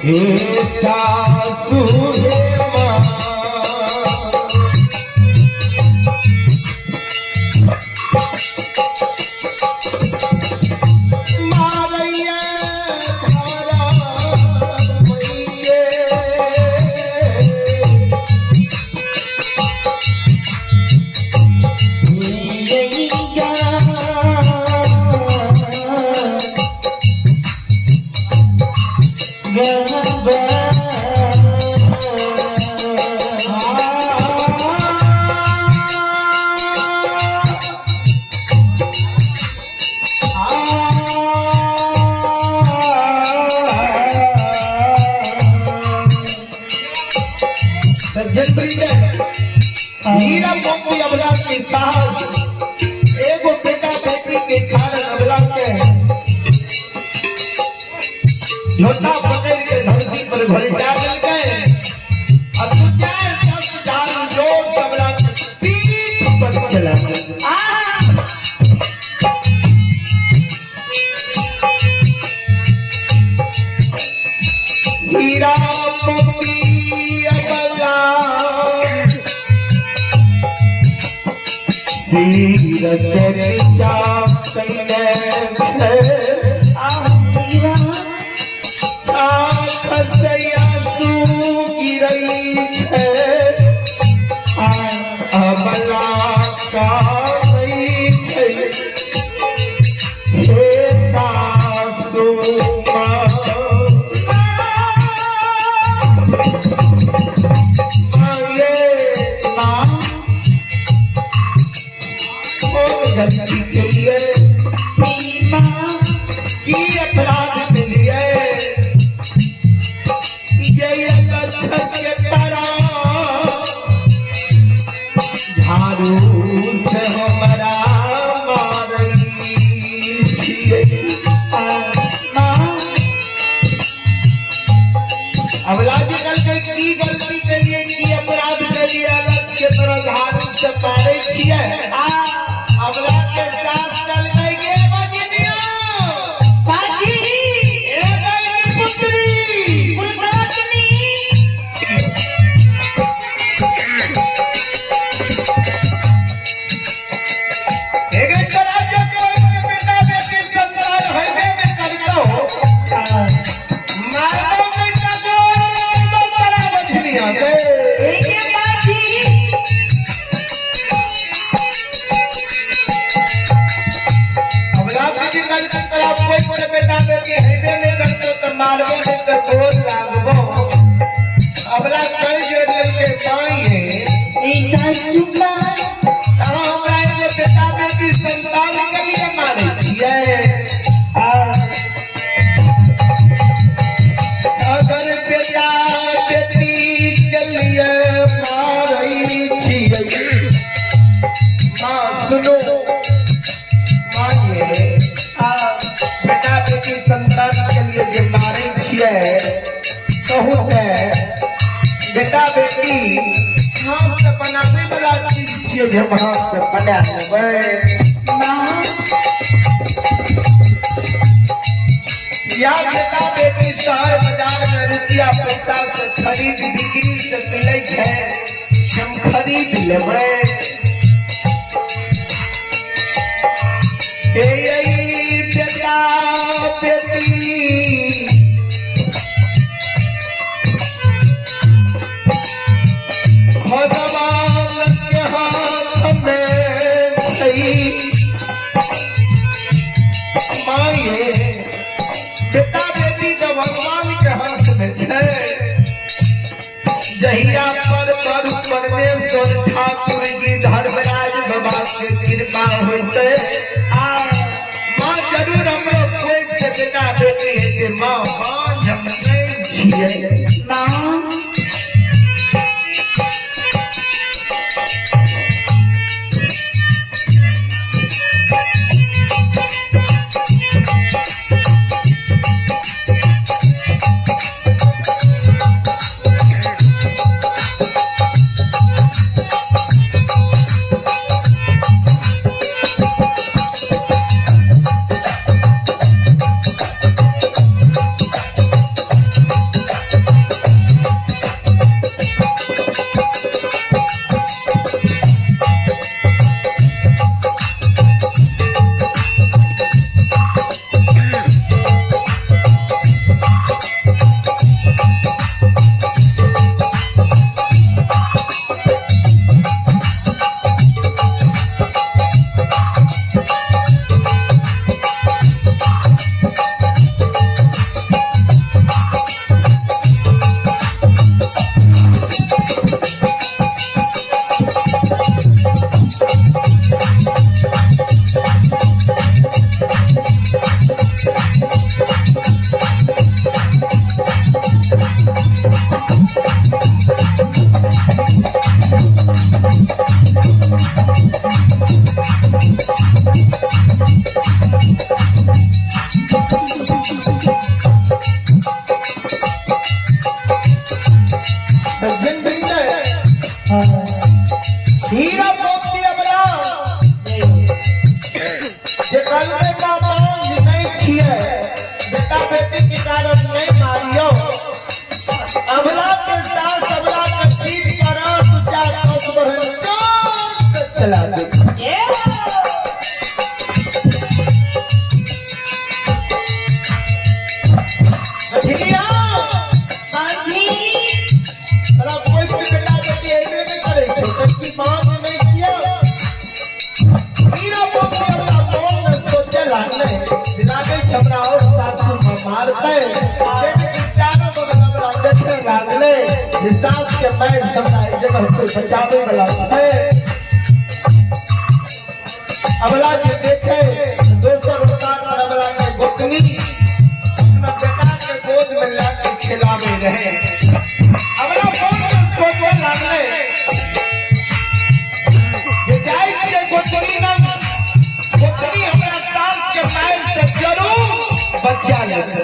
हे सासू हे माँ। मारैया धारा मैये। सज्जन वृंद, हीरा मोती अबला के साथ एगो बेटा बेटी के कारण अबला के झोटा पकड़ के धरती पर घोलटा देलकै आ दू चार 10 झाड़ू जोर से अबला के पीठ पर चला। हीरा मोती अबला सिर के नीचा कैने छै, आँख से आंसू गिरै छै, अबला कानै छै हे सासू माँ। माँ कोन गलती के लिए, की अपराध के लिए ये लक्षण के तरह झाड़ू से हमरा मारै छियै। अबला जी कहलकै की गलती के लिए, की अपराध के लिए अलग के तरह झाड़ू से मारै छियै। अबला के सास कहलकै गे बजनिया, ए गई पुत्री, एगे तोरा जे कोई के बेटा बेटी संतान होइबे ने करतौ, मारबो बेटा गोर लागबो तोरा बजनिया गे। अबला जी कहलकै तोरा कोई के बेटा बेटी होइबे ने करतौ त मारबो ने त गोर लागबो। अबला कल जोड़ लेलकै पाइए, अहाँ हमरा एगो बेटा बेटी संतान के लिए मारै छियै। अगर बेटा बेटी के लिए मारै छियै, माँ सुनो, माँ ये बेटा बेटी संतान के लिए जे मारै छियै, कहू ते बेटा बेटी हाथ से बनाबै वाला चीज छियै जे हम हाथ से बना लेबै। या बेटा बेटी शहर बाजार में रुपया पैसा से खरीद बिक्री से मिलै छै, हम खरीद लेबै। हे यही बेटा बेटी भगवान के हाथ में छै। माये बेटा बेटी तो भगवान के हाथ में छै। जहिया पर पर परमेश्वर ठाकुर जी धर्मराज बाबा के कृपा होते, माँ जरूर हमरो कोई के बेटा बेटी हेतै। माँ बाँझ हम नहि छियै। लागै छै हमरा और सासु में मारतै। लेकिन चारो बगल हमरा देखे लागलै जे सास के मारि से हमरा एहि जगह कोई बचाबै वाला छै। अबला जे देखे दोसर उतार पर अबला के गोतनी अपना बेटा के गोद में लाके खेलावे रहे। अबला बहुत सोचे लागलै जे जाइ छियै गोतनी लग, गोतनी हमरा सास के मारि से जरूर बचा लेतै।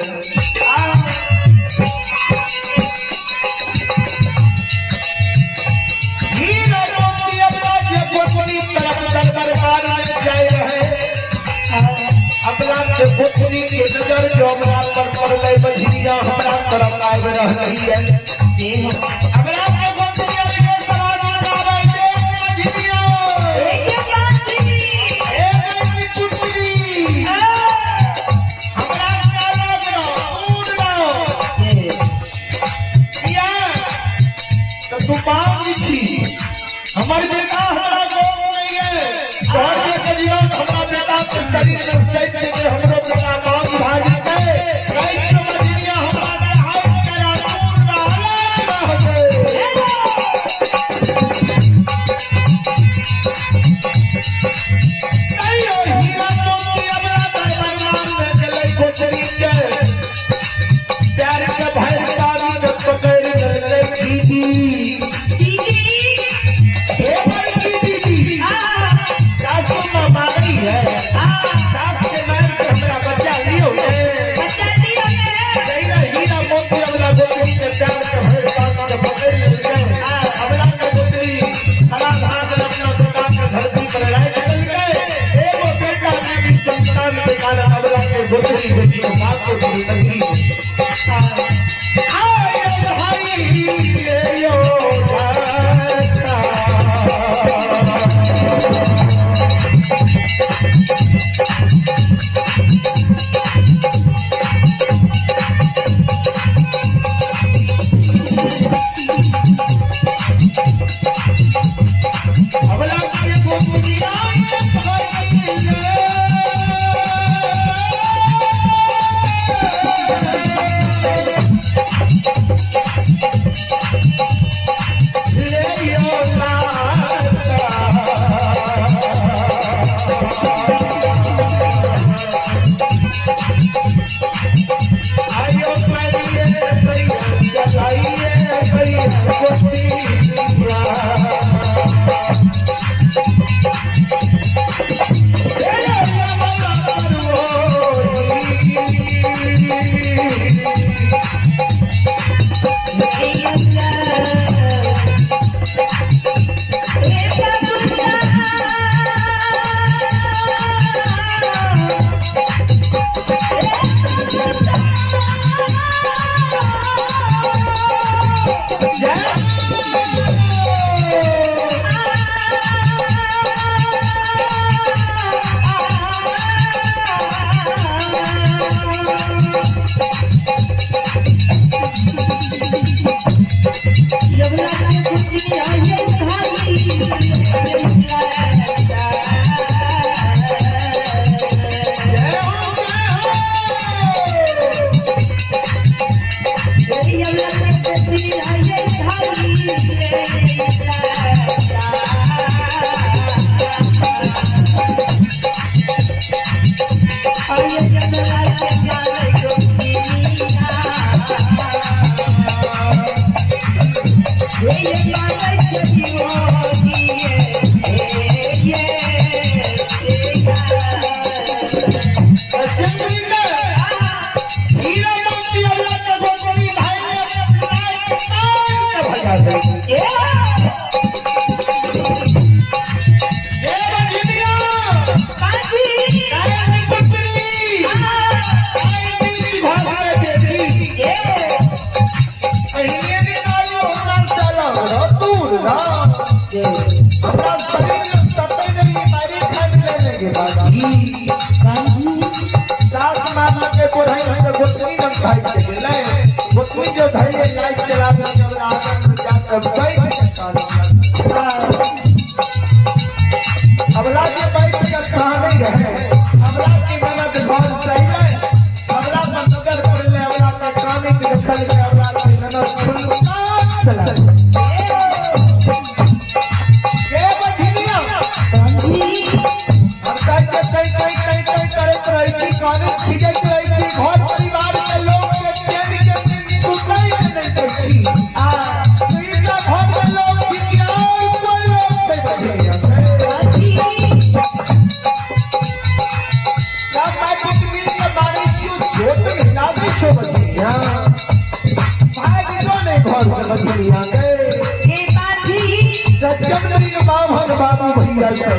हीरा मोती अबला जे गोतनी तरफ दरबार में जाय रहे, अबला के गोतनी के नजर जो हमरा पर पड़लै, बझिया हमरा तरफ आबि रहलै है। अबला के गोतनी अलगे समाज लगाबै छै, बझिया ए बेटी पुत्री हमरा क्या लग रहो दूर रहो, किया तऽ तू बाप छी, हमर बेटा हमरा गोद में ये तोहर के कजियन हमरा बेटा के शरीर में सटि जेतै, हमरो बेटा बाप भए जेतै। राति के बझिया हमरा के हाथ करा दूर रह, अलग रह गए। तैयो हीरा मोती हमरा दरबार में गेलै, गोचरी के प्यार के भरि पानी के पकड़ि लेलकै दीदी। हे बड़की दीदी, सासू माँ मांगनी है, सास के मार के हमरा बच्चा लियो ने। तहिना हीरा मोती अबला गोतनी के प्यार के भरि पानी के पकड़ि लेलकै। अबला के गोतनी खड़ा भा गेल, अपना बेटा के धरती पर राखि देलकै। एगो बेटा बेटी संतान के कारण अबला के गोतनी देखियौ बाप के नगरी। आय भाई यो दाता। अबला के गोतनी आय भाई ले यो लाता। आयो परिये परिये जलाइए परिये गोतनी। हीरा मोती अबला के गोतनी धाइले लाइक भजा दे। ए बझिया काहे पुत्री काहे नीची भाषा के बेटी अहिने निकालियो हमरा चला रह दूर रह, हमरा शरीर में सटै नहीं मारी खान लेने बाजी। सास मारल के कोढ़ाई के गोतनी न खाई के गेलै, गोतनी जो धैले लाइट चला दे हमरा आंगन में जाकर बैठ के कान। अबला के बैठ कर कहा नहीं रहे, अबला के ननद घर चले मिल के मारै छियो, चोट हिलाबै छौ बझनिया। भाग जो नहीं घर से बझनिया गए। गजब लड़ी बाभन बाबू भैया सब।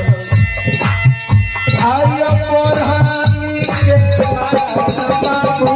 आई पढ़ानी के बाबू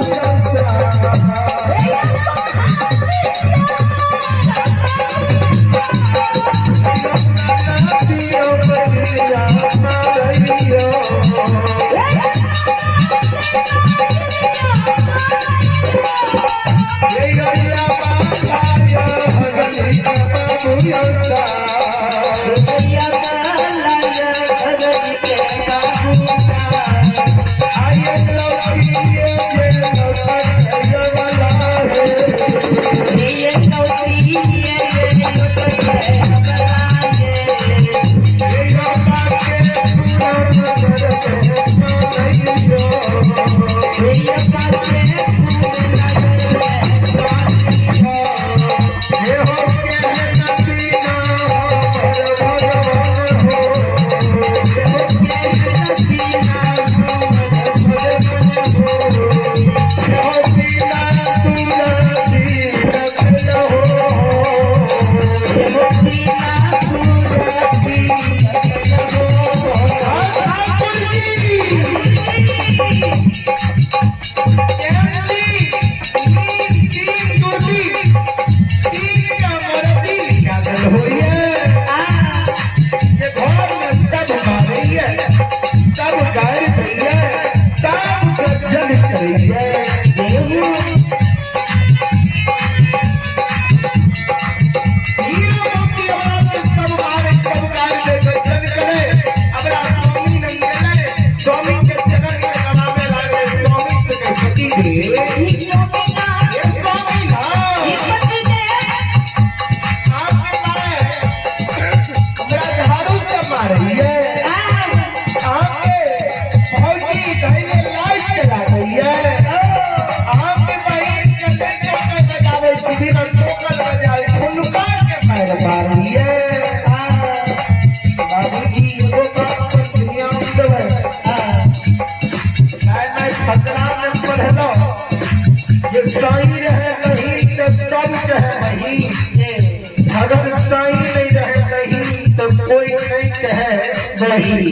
अगर साईं नहीं रहे कहीं तो कोई नहीं कहे नहीं।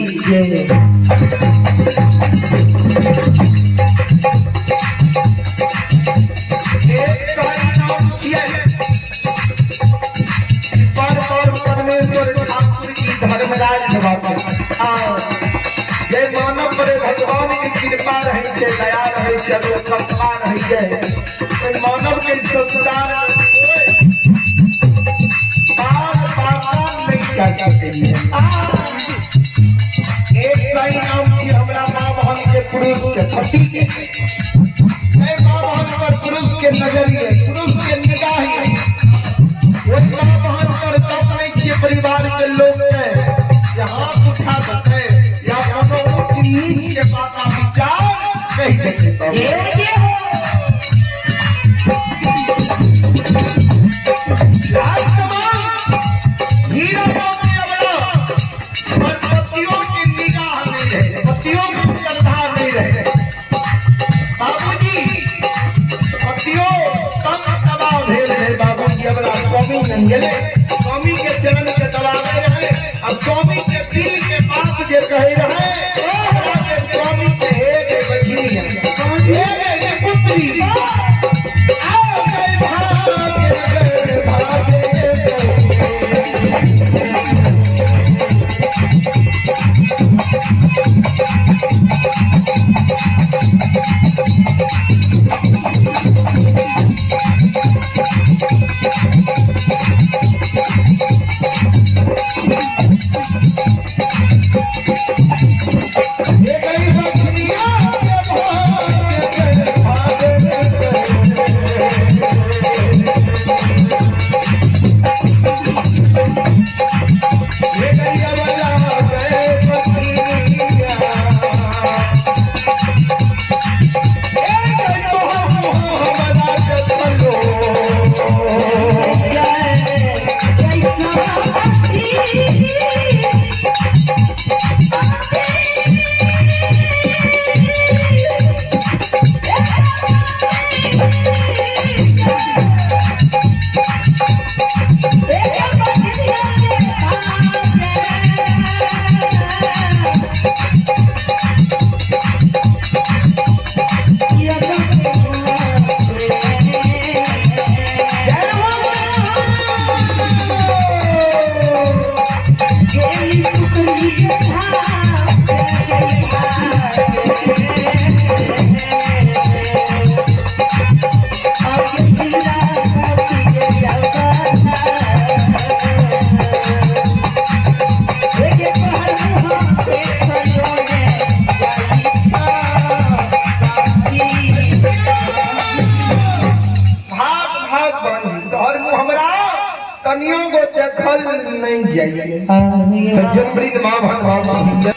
परमेश्वर ठाकुर जी धर्मराज जय मानव पर भगवान की कृपा रहे छे, दया रहे छे, अनुकंपा रहे छे, मानव के संसार एक साईं नाम छी हमरा माँ बहन के पुरुष के पति के, मैं माँ बहन पर पुरुष के नजरिए, पुरुष के निगाह, वही माँ बहन पर तब नहीं छियै परिवार के लोग के जे हाथ उठा देते या कोनो ऊंच नीच के बात विचार कहि देते। स्वामी नहीं गेले, स्वामी के चरण के दबावे रहे और स्वामी के दिल के बात जे कहे रहे, स्वामी के हे गे बझनिया, हे गे पुत्री, आओ गए भागे गए भागे। राखल नहीं जाइए। सज्जन वृंद माँ भगवान छिया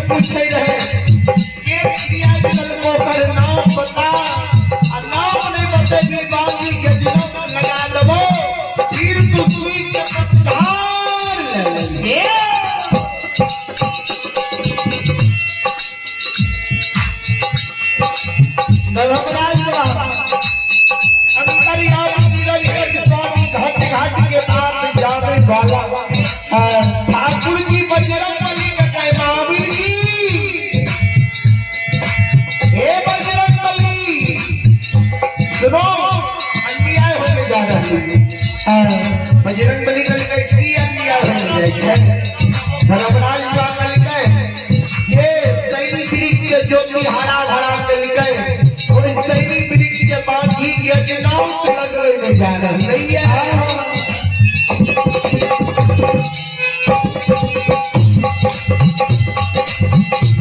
पूछे रहे के क्रिया ओकर नाम बता आ नाम नहीं बतेबी बाबू के जनम लगा देबो फिर तू सुई के पत्थर ले लेबी। धर्मराज बाबा अंतर्यामी निरंजन स्वामी घाट घाट के बात जाने वाला ठाकुर जी बजरंग बली के कहे महावीर जी, हे बजरंग बली सुनो, अन्याय होने जा रहा है। बजरंग बली कहे की अन्याय होने जाए छै। धर्मराज बाबा लिखे ये सैनिक वृक्ष के ज्योति हरा भरा के लिखे ओहि सैनिक वृक्ष के बाद ही के नाम लगबै नहीं जा रही है।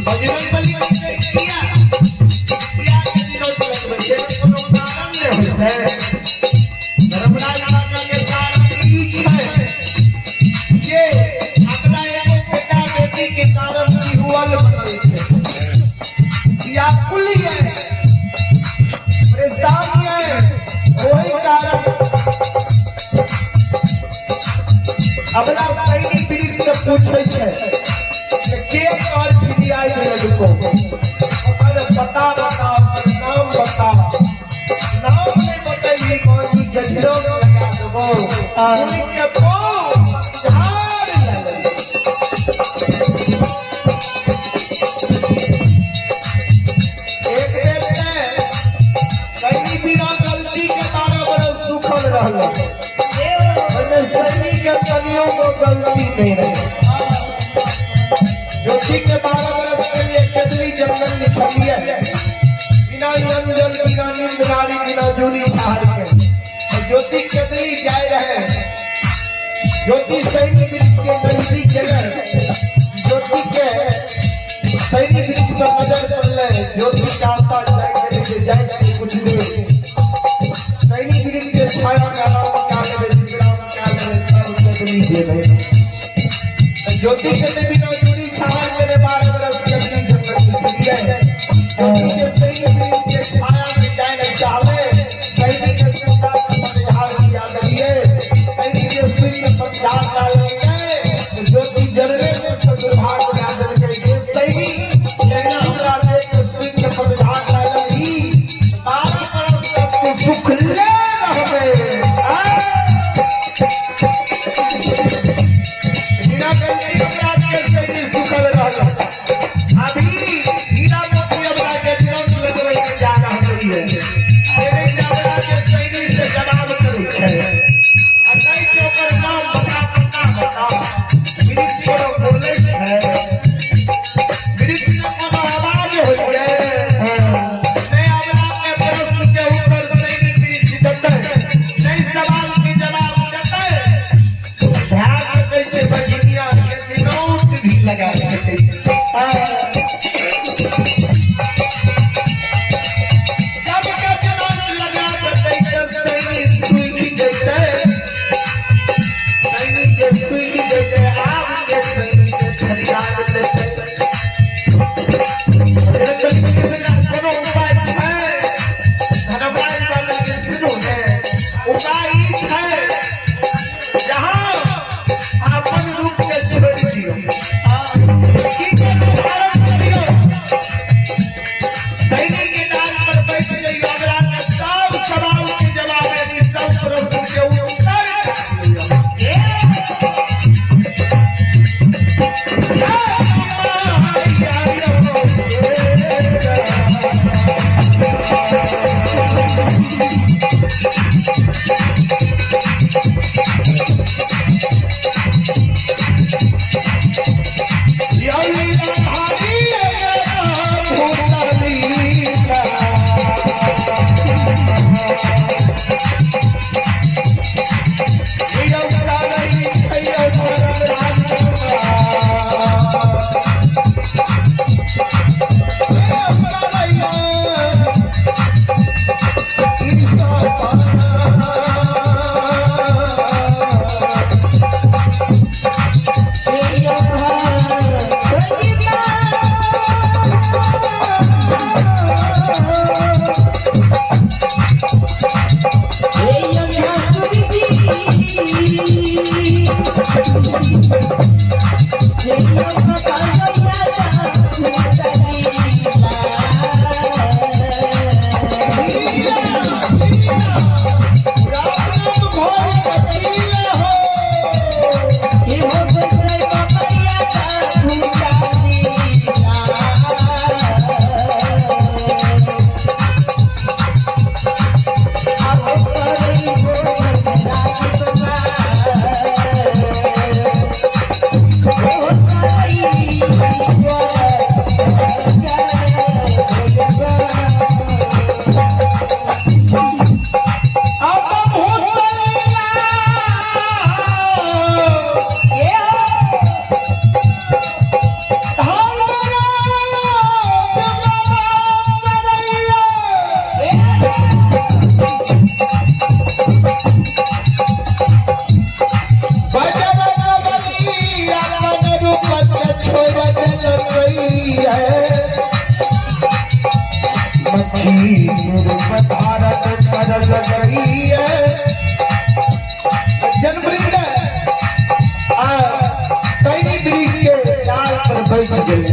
बजरंग बली के किया किया के दिनों लगबै छै, कोनो कारण नहि होइ छै। धर्मराज बाबा के कारण ई छै जे अगला एगो बेटा बेटी के कारण बिहुअल बनल छै, व्याकुल है, परेशान है, वही कारण अगला सैनिक वृक्ष से पूछे छै के और फिरियाई देलको, ओकर पता बताओ, नाम बताओ। नाम नहीं बतैली कौन जजरो लगा देबो सुई के पो झाड़ ले लेबी। एक बेर सैनी बिना गलती के 12 बरस सुखल रहल, ओहिमे सैनी के कनियों को गलती नहीं रहे। ज्योति के 12 बरस के लिए केदली जंगल निकलिए, बिना बिना अंजल, बिना नींद नारी, बिना जूरी छाड़ के ज्योति केदली जाय रहे। ज्योति सैनी वृक्ष के नजदीक गेले। ज्योति के सैनी वृक्ष पर नजर पड़ले। ज्योति के आसपास जाय गेले जे जाय छी कुछ दूर सैनी वृक्ष के छाया में आराम कए लेबै, विश्राम कए लेबै, तब केदली जेबै। ज्योति के ते बिना जूरी छाड़ के 12 बरस केदली जंगल निकलिए। ज्योति के सैनी वृक्ष के छाया में जाय न चाहले। सैनी के सुखा के पतझाड़ लिया देलिए। सैनी के सुई के पतझाड़ डाल लेके ज्योति जरले में तो दुर्भाग्य बना देलकै जे सैनी जहिना हमरा देख के सुई के पतझाड़ डालली, 12 बरस तक तू सुखले रहबे। बिना गलती अपराध के सैनी सुखल रहल। अभी हीरा मोती हमरा के तुरंत लगबै के जा रहल है। एने हमरा के सैनी से जवाब करै छै आ नहि के ओकर नाम बता, पता बता। वृक्ष कोनो बोलै छै? वृक्ष के कोनो आवाज होइए? नहि हमरा के प्रश्न के उत्तर सैनी वृक्ष देतै, नहि सवाल के जवाब देतै। भए सकै छै बजनिया के जिनौट भी लगा सकै छै। जब के जिनौट लगा देतै तऽ सैनी सूखि जैतै। सैनी जे सूखि जैतै, आब के सैनी के फरियाद लेतै। कोनो उपाय छै? धर्मराज बाबा के सुनू ने, उपाय ई छै, जहाँ अपन रूप के छोड़ि दियौ, की करू, धारण करियौ, सैनी के डाल पर बैठ जइयौ, हमरा के सब सवाल के जवाब यानी सब प्रश्न के उत्तर दियौ। बैठ गेलै।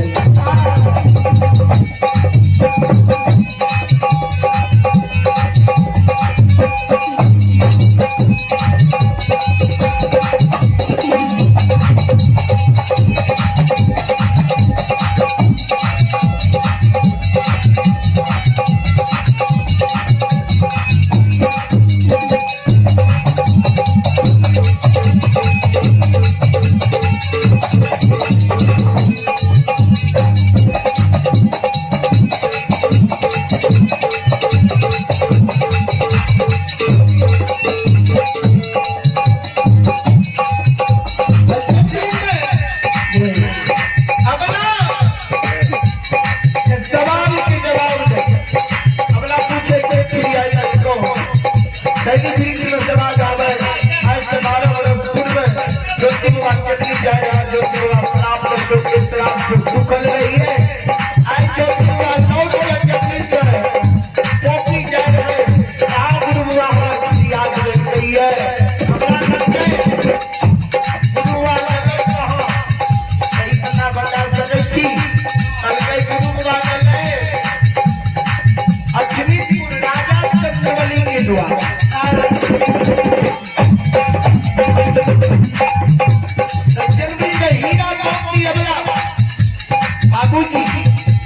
बाबूजी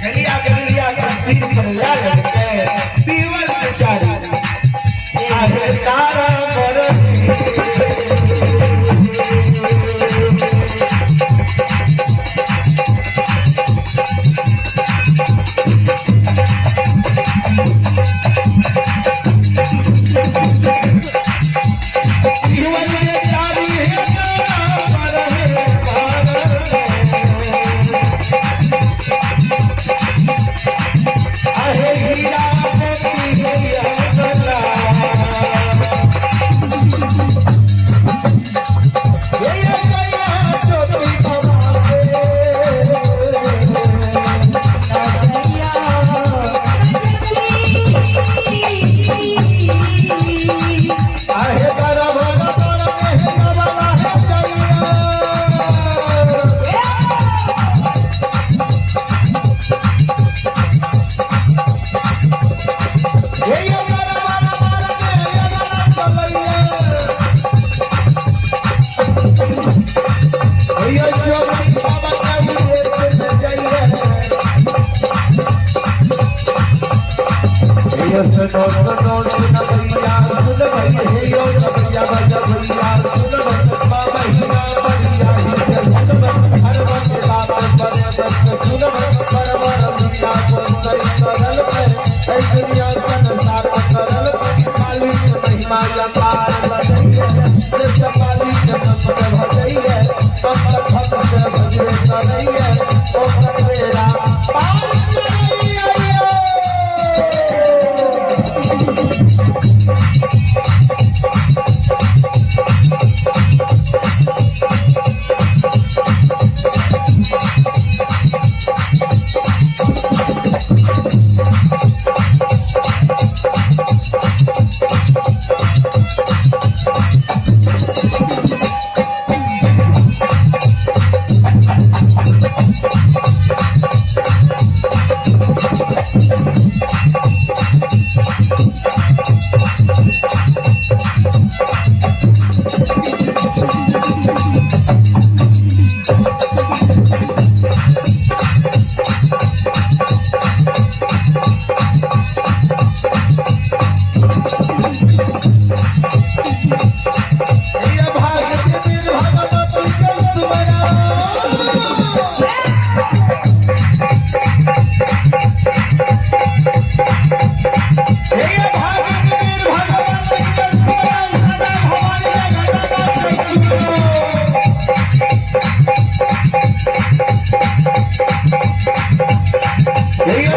गलिया गलिया के सिर पर ला लड़के पीवल बेचारी आहे तारा बर। पीवल बेचारी है तारा बर है तारा। आहे हीरा मोती है अमला। ये गया ज्योति बाबा के। आहे तारा भरा तारा है वाला है चलिया। ये तारा भरा तारा है वाला चलिया। ये ज्योति बाबा के उड़े जाइए। ये सुनो सुनो सुन भैया सुन भैया हे यो भैया भैया भैया सुन बाबा हीरा भैया हे सुन हर वक्त बाबा बने बस सुन पर वर मीरा को सही करल पे ऐ दुनिया संसार करल पे मालिक महिमा अपार बजइए कृष्ण मालिक संत भजइए संत भक्त भजवे करइए ओकर बेड़ा पार करइए। ये भाग्य वीर भगवती के सुमरा। ये भाग्य वीर भगवती के सुमरा सदा भवानी जगदम्बा के सुमरा। ये